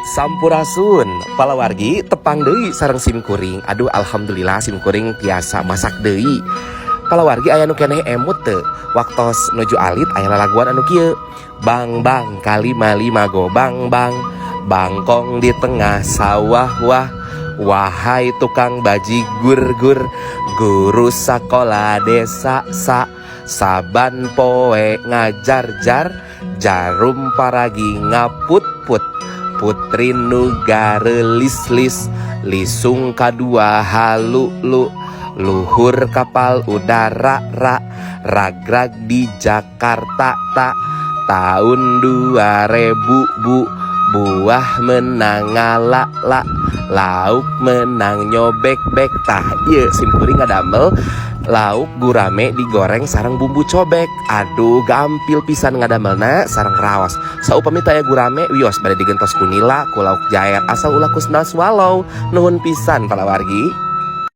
Sampurasun palawargi, tepang deui sareng sim kuring. Aduh, alhamdulillah sim kuring tiasa masak deui. Palawargi, aya nu keneh emut teu waktos nuju alit aya lalaguan anu kieu? Bang bang kalima lima go bang bang, bangkong di tengah sawah wah. Wahai tukang bajigur gur, guru sakola desa sa, saban poe ngajar jar, jarum paragi ngaput put, putri nu gareulis lis, lisung kadua halu lu, luhur kapal udara ra, ragrag di Jakarta ta, tahun 2000 bu, buah menang ngala la, lauk menang nyobek bek. Tah, ieu sim kuring ngadamel lauk gurame digoreng sareng bumbu cobek. Aduh, gampil pisan ngadamelna sareng raos. Saupami taya gurame, wios bade digentos ku nila, ku lauk jair, asal ulah ku sendal swallow. Nuhun pisan, palawargi.